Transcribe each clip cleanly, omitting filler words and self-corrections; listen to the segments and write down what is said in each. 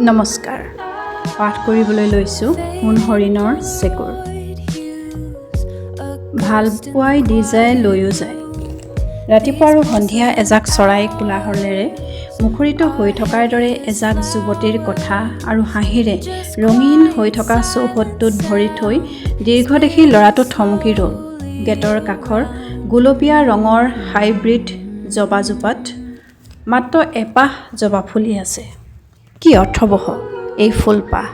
নমস্কাৰ। পাঠ কৰিবলৈ লৈছোঁ সোণ হৰিণৰ চেঁকুৰ। ভাল পোৱাই দি যায়, লৈও যায়। ৰাতিপুৱা আৰু সন্ধিয়া এজাক চৰাই কোলাহলেৰে মুখৰিত হৈ থকাৰ দৰে এজাক যুৱতীৰ কথা আৰু হাঁহিৰে ৰঙীন হৈ থকা চৌহদটোত ভৰি থৈ দীৰ্ঘদেহী ল'ৰাটো থমকি ৰ'ল। গেটৰ কাষৰ গুলপীয়া ৰঙৰ হাইব্ৰিড জবাজোপাত মাত্ৰ এপাহ জবা ফুলি আছে। কি অৰ্থবহ এই ফুলপাহ!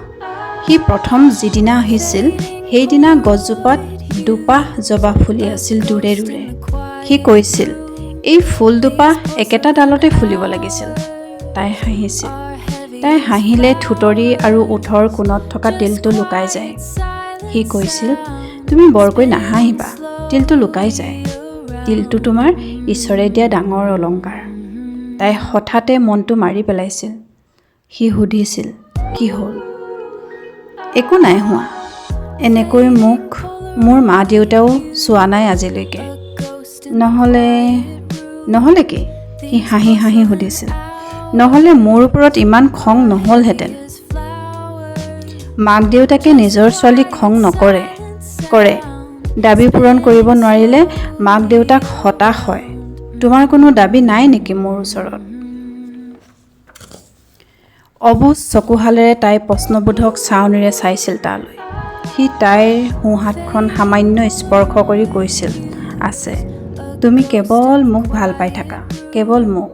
সি প্ৰথম যিদিনা আহিছিল, সেইদিনা গছজোপাত দুপাহ জবা ফুলি আছিল দূৰে দূৰে। সি কৈছিল, এই ফুল দুপাহ একেটা ডালতে ফুলিব লাগিছিল। তাই হাঁহিছিল। তাই হাঁহিলে থুঁতৰি আৰু ওঁঠৰ কোণত থকা তিলটো লুকাই যায়। সি কৈছিল, তুমি বৰকৈ নাহাঁহিবা, তিলটো লুকাই যায়। তিলটো তোমাৰ ঈশ্বৰে দিয়া ডাঙৰ অলংকাৰ। তাই হঠাতে মনটো মাৰি পেলাইছিল। সি সুধিছিল, কি হ'ল? একো নাই হোৱা। এনেকৈ মোক মোৰ মা দেউতাও চোৱা নাই আজিলৈকে। নহ'লে? নহ'লে কি? সি হাঁহি হাঁহি সুধিছিল। নহ'লে মোৰ ওপৰত ইমান খং নহ'লহেঁতেন। মাক দেউতাকে নিজৰ ছোৱালীক খং নকৰে। কৰে। দাবী পূৰণ কৰিব নোৱাৰিলে মাক দেউতাক হতাশ হয়। তোমাৰ কোনো দাবী নাই নেকি মোৰ ওচৰত? অবুজ চকুহালেৰে তাই প্ৰশ্নবোধক চাৱনিৰে চাইছিল তালৈ। সি তাইৰ সোঁহাতখন সামান্য স্পৰ্শ কৰি কৈছিল, আছে। তুমি কেৱল মোক ভাল পাই থাকা, কেৱল মোক।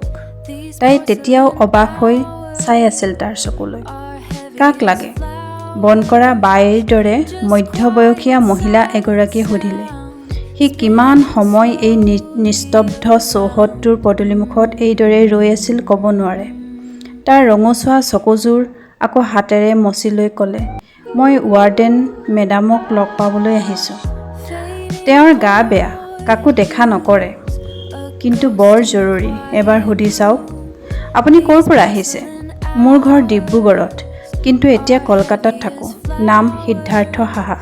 তাই তেতিয়াও অবাক হৈ চাই আছিল তাৰ চকুলৈ। কাক লাগে? বনকৰা বাইৰ দৰে মধ্যবয়সীয়া মহিলা এগৰাকীয়ে সুধিলে। সি কিমান সময় এই নিস্তব্ধ চৌহদটোৰ পদূলিমুখত এইদৰে ৰৈ আছিল ক'ব নোৱাৰে। তাৰ ৰঙচুৱা চকুযোৰ আকৌ হাতেৰে মচি লৈ ক'লে, মই ৱাৰ্ডেন মেডামক লগ পাবলৈ আহিছোঁ। তেওঁৰ গা বেয়া, কাকো দেখা নকৰে। কিন্তু বৰ জৰুৰী, এবাৰ সুধি চাওক। আপুনি ক'ৰ পৰা আহিছে? মোৰ ঘৰ ডিব্ৰুগড়ত, কিন্তু এতিয়া কলকাতাত থাকোঁ। নাম সিদ্ধাৰ্থ সাহা।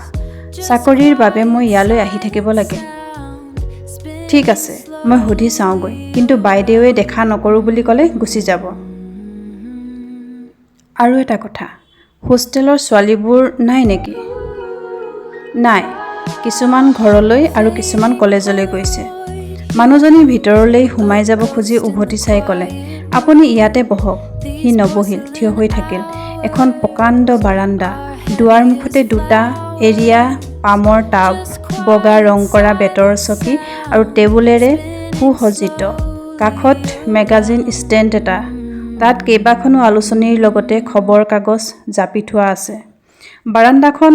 চাকৰিৰ বাবে মই ইয়ালৈ আহি থাকিব লাগে। ঠিক আছে, মই সুধি চাওঁগৈ। কিন্তু বাইদেৱে দেখা নকৰোঁ বুলি ক'লে গুচি যাব। আৰু এটা কথা, হোষ্টেলৰ ছোৱালীবোৰ নাই নেকি? নাই, কিছুমান ঘৰলৈ আৰু কিছুমান কলেজলৈ গৈছে। মানুহজনী ভিতৰলৈ সোমাই যাব খুজি উভতি চাই ক'লে, আপুনি ইয়াতে বহক। সি নবহিল, থিয় হৈ থাকিল। এখন প্ৰকাণ্ড বাৰাণ্ডা। দুৱাৰমুখতে দুটা এৰীয়া পামৰ টাব, বগা ৰং কৰা বেতৰ চকী আৰু টেবুলেৰে সুসজ্জিত। কাষত মেগাজিন ষ্টেণ্ড এটা। তাত কেইবাখনো আলোচনীৰ লগতে খবৰ কাগজ জাপি থোৱা আছে। বাৰাণ্ডাখন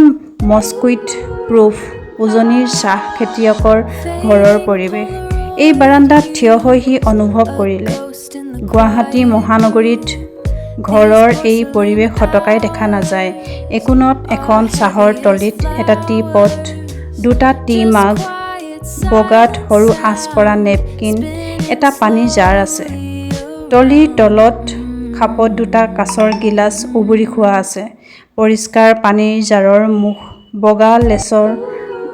মস্কুইট প্ৰুফ। উজনিৰ চাহ খেতিয়কৰ ঘৰৰ পৰিৱেশ। এই বাৰাণ্ডাত থিয় হৈ সি অনুভৱ কৰিলে, গুৱাহাটী মহানগৰীত ঘৰৰ এই পৰিৱেশ সতকাই দেখা নাযায়। একোণত এখন চাহৰ তলিত এটা টি পট, দুটা টি মাগ, বগাত সৰু আঁচ পৰা নেপকিন, এটা পানীৰ জাৰ আছে। তলিৰ তলত খাপত দুটা কাঁচৰ গিলাচ উবুৰি খোৱা আছে। পৰিষ্কাৰ পানীৰ জাৰৰ মুখ বগা লেচৰ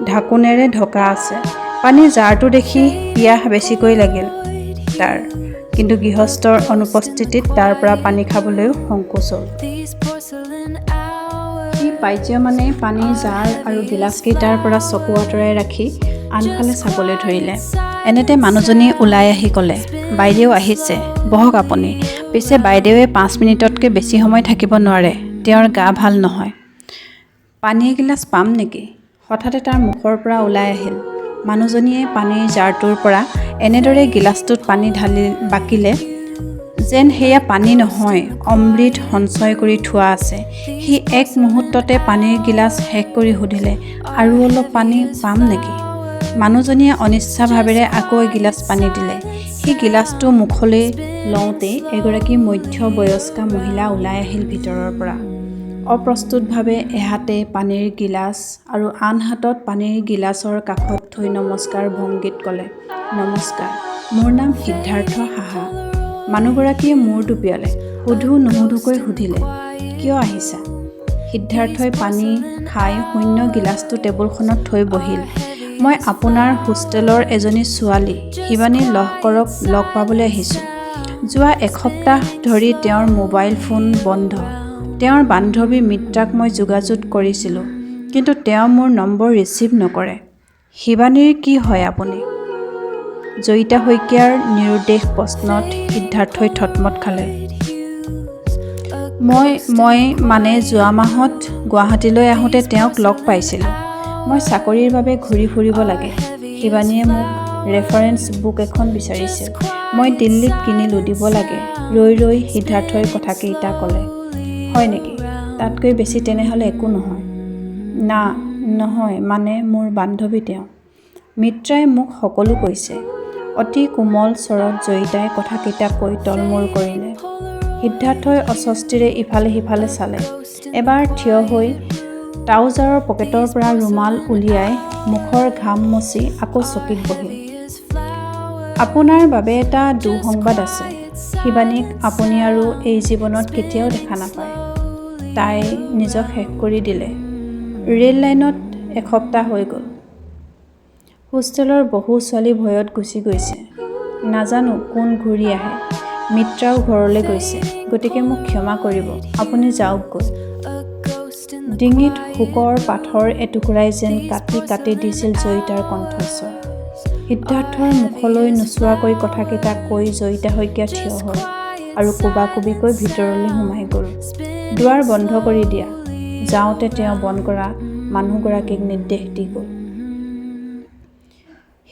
ঢাকোনেৰে ঢকা আছে। পানীৰ জাৰটো দেখি পিয়াহ বেছিকৈ লাগিল তাৰ। কিন্তু গৃহস্থৰ অনুপস্থিতিত তাৰ পৰা পানী খাবলৈও সংকোচ হ'ল। সি পাৰ্যমানে পানীৰ জাৰ আৰু গিলাচকেইটাৰ পৰা চকু আঁতৰাই ৰাখি আনফালে চাবলৈ ধৰিলে। এনেতে মানুহজনী ওলাই আহি ক'লে, বাইদেউ আহিছে, বহক আপুনি। পিছে বাইদেৱে 5 মিনিটতকৈ বেছি সময় থাকিব নোৱাৰে, তেওঁৰ গা ভাল নহয়। পানী এগিলাচ পাম নেকি? হঠাতে তাৰ মুখৰ পৰা ওলাই আহিল। মানুহজনীয়ে পানীৰ জাৰটোৰ পৰা এনেদৰে গিলাচটোত পানী ঢালি বাকিলে যেন সেয়া পানী নহয়, অমৃত সঞ্চয় কৰি থোৱা আছে। সি এক মুহূৰ্ততে পানীৰ গিলাচ শেষ কৰি সুধিলে, আৰু অলপ পানী পাম নেকি? মানুহজনীয়ে অনিচ্ছাভাৱেৰে আকৌ এগিলাচ পানী দিলে। সি গিলাচটো মুখলৈ লওঁতেই এগৰাকী মধ্যবয়স্কা মহিলা ওলাই আহিল ভিতৰৰ পৰা। অপ্ৰস্তুতভাৱে এহাতে পানীৰ গিলাচ আৰু আন হাতত পানীৰ গিলাচৰ কাষত থৈ নমস্কাৰ ভংগীত ক'লে, নমস্কাৰ, মোৰ নাম সিদ্ধাৰ্থ সাহা। মানুহগৰাকীয়ে মূৰ দুপিয়ালে। সোধো নুসুধোকৈ সুধিলে, কিয় আহিছা? সিদ্ধাৰ্থই পানী খাই শূন্য গিলাচটো টেবুলখনত থৈ বহিল। মই আপোনাৰ হোষ্টেলৰ এজনী ছোৱালী শিৱানী লহকৰক লগ পাবলৈ আহিছোঁ। যোৱা এসপ্তাহ ধৰি তেওঁৰ মোবাইল ফোন বন্ধ। তেওঁৰ বান্ধৱী মিত্ৰাক মই যোগাযোগ কৰিছিলোঁ, কিন্তু তেওঁ মোৰ নম্বৰ ৰিচিভ নকৰে। শিৱানীৰ কি হয় আপুনি? জয়িতা শইকীয়াৰ নিৰুদ্দেশ প্ৰশ্নত সিদ্ধাৰ্থই থতমত খালে। মই মানে যোৱা মাহত গুৱাহাটীলৈ আহোঁতে তেওঁক লগ পাইছিলোঁ। মই চাকৰিৰ বাবে ঘূৰি ফুৰিব লাগে। শিৱানীয়ে মোক ৰেফাৰেন্স বুক এখন বিচাৰিছিল। মই দিল্লীত কিনিলোঁ, দিব লাগে। ৰৈ ৰৈ সিদ্ধাৰ্থই কথাকেইটা ক'লে। হয় নেকি? তাতকৈ বেছি তেনেহ'লে একো নহয়। না, নহয়, মানে মোৰ বান্ধৱী তেওঁ। মিত্ৰাই মোক সকলো কৈছে। অতি কোমল স্বৰত জয়িতাই কথাকেইটা কৈ তলমূৰ কৰিলে। সিদ্ধাৰ্থই অস্বস্তিৰে ইফালে সিফালে চালে। এবাৰ থিয় হৈ ট্ৰাউজাৰৰ পকেটৰ পৰা ৰুমাল উলিয়াই মুখৰ ঘাম মচি আকৌ চকীত বহিল। আপোনাৰ বাবে এটা দুঃসংবাদ আছে। শিৱানীক আপুনি আৰু এই জীৱনত কেতিয়াও দেখা নাপায়। তাই নিজক শেষ কৰি দিলে। ৰেল লাইনত। এসপ্তাহ হৈ গ'ল। হোষ্টেলৰ বহু ছোৱালী ভয়ত গুচি গৈছে। নাজানো কোন ঘূৰি আহে। মিত্ৰাও ঘৰলৈ গৈছে। গতিকে মোক ক্ষমা কৰিব, আপুনি যাওকগৈ। ডিঙিত শোকৰ পাথৰ এটুকুৰাই যেন কাটি কাটি দিছিল জয়িতাৰ কণ্ঠস্বৰ। সিদ্ধাৰ্থৰ মুখলৈ নোচোৱাকৈ কথাকেইটা কৈ জয়িতা শইকীয়া থিয় হ'ল আৰু কোবাকুবিকৈ ভিতৰলৈ সোমাই গ'ল। দুৱাৰ বন্ধ কৰি দিয়া, যাওঁতে তেওঁ বনকৰা মানুহগৰাকীক নিৰ্দেশ দি গ'ল।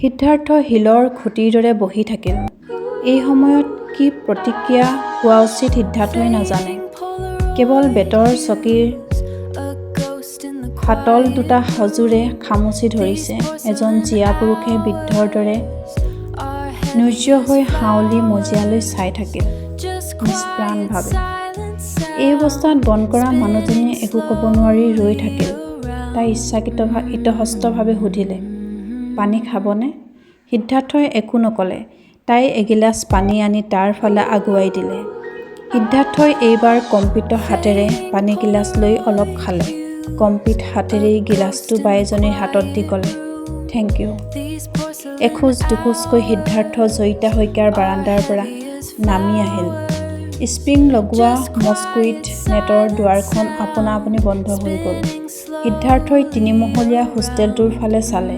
সিদ্ধাৰ্থ শিলৰ খুঁটিৰ দৰে বহি থাকিল। এই সময়ত কি প্ৰতিক্ৰিয়া হোৱা উচিত সিদ্ধাৰ্থই নাজানে। কেৱল বেতৰ চকীৰ হাতল দুটা সজোৰে খামুচি ধৰিছে। এজন জীয়া পুৰুষে বৃদ্ধৰ দৰে নুৰ্য হৈ হাউলি মজিয়ালৈ চাই থাকিল নিষ্প্ৰাণভাৱে। এই অৱস্থাত বনকৰা মানুহজনীয়ে একো ক'ব নোৱাৰি ৰৈ থাকিল। তাই ইচ্ছাকৃত ইতস্ততভাৱে সুধিলে, পানী খাবনে? সিদ্ধাৰ্থই একো নক'লে। তাই এগিলাচ পানী আনি তাৰ ফালে আগুৱাই দিলে। সিদ্ধাৰ্থই এইবাৰ কম্পিত হাতেৰে পানীগিলাচ লৈ অলপ খালে। কম্পিত হাতেৰেই গিলাচটো বাইজনীৰ হাতত দি ক'লে, thank U. এখোজ দুখোজকৈ সিদ্ধাৰ্থ জয়িতা শইকীয়াৰ বাৰাণ্ডাৰ পৰা নামি আহিল। স্প্ৰিং লগোৱা মস্কুইট নেটৰ দুৱাৰখন আপোনা আপুনি বন্ধ হৈ গ'ল। সিদ্ধাৰ্থই তিনিমহলীয়া হোষ্টেলটোৰ ফালে চালে।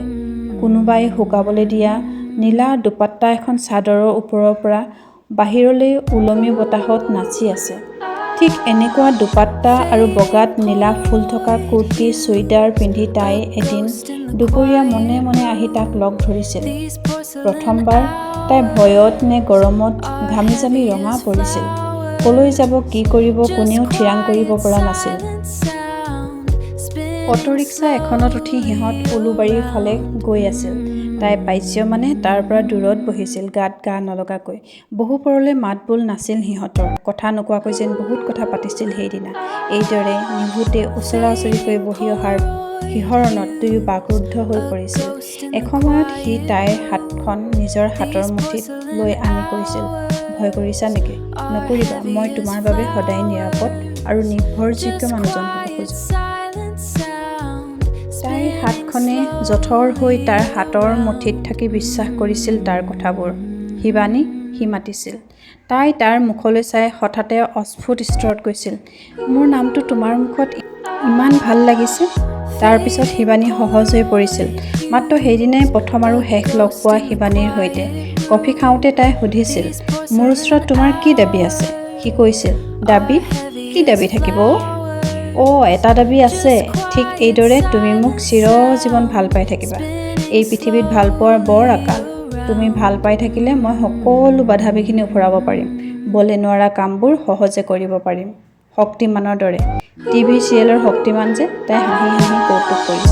কোনোবাই শুকাবলৈ দিয়া নীলা দোপাট্টা এখন চাদৰৰ ওপৰৰ পৰা বাহিৰলৈ ওলমি বতাহত নাচি আছে। ঠিক এনেকুৱা দোপাট্টা আৰু বগাত নীলা ফুল থকা কুৰ্তি চুইদাৰ পিন্ধি তাই এদিন দুপৰীয়া মনে মনে আহি তাক লগ ধৰিছিল। প্ৰথমবাৰ তাই ভয়ত নে গৰমত ঘামি জামি ৰঙা পৰিছিল। ক'লৈ যাব, কি কৰিব কোনেও থিৰাং কৰিব পৰা নাছিল। অট'ৰিক্সা এখনত উঠি সিহঁত উলুবাৰীৰ ফালে গৈ আছিল। তাই পাৰ্যমানে তাৰ পৰা দূৰত বহিছিল, গাত গা নলগাকৈ। বহুপৰলৈ মাতবোল নাছিল সিহঁতৰ। কথা নোকোৱাকৈ যেন বহুত কথা পাতিছিল সেইদিনা। এইদৰে নিভৃতে ওচৰা-ওচৰিকৈ বহি অহাৰ শিহৰণত দুয়ো বাকৰুদ্ধ হৈ পৰিছিল। এসময়ত সি তাইৰ হাতখন নিজৰ হাতৰ মুঠিত লৈ আনি কৈছিল, ভয় কৰিছা নেকি? নকৰিবা, মই তোমাৰ বাবে সদায় নিৰাপদ আৰু নিৰ্ভৰযোগ্য মানুহজন হ'ব খোজোঁ। তাইৰ হাতখনে জঠৰ হৈ তাৰ হাতৰ মুঠিত থাকি বিশ্বাস কৰিছিল তাৰ কথাবোৰ। শিৱানী, সি মাতিছিল। তাই তাৰ মুখলৈ চাই হঠাতে অস্ফুট স্তৰত কৈছিল, মোৰ নামটো তোমাৰ মুখত ইমান ভাল লাগিছে। তাৰ পিছত শিৱানী সহজ হৈ পৰিছিল। মাত্ৰ সেইদিনাই প্ৰথম আৰু শেষ লগ পোৱা শিৱানীৰ সৈতে কফি খাওঁতে তাই সুধিছিল, মোৰ ওচৰত তোমাৰ কি দাবী আছে? সি কৈছিল, দাবী? কি দাবী থাকিব অ'? অ', এটা দাবী আছে। ঠিক এইদৰে তুমি মোক চিৰজীৱন ভাল পাই থাকিবা। এই পৃথিৱীত ভালপোৱাৰ বৰ আকাল। তুমি ভাল পাই থাকিলে মই সকলো বাধা বিঘিনি উফৰাব পাৰিম। বলে নোৱাৰা কামবোৰ সহজে কৰিব পাৰিম। শক্তিমানৰ দৰে। টিভি চিৰিয়েলৰ শক্তিমান যে, তাই হাঁহি হাঁহি কৌতুক কৰিছিল।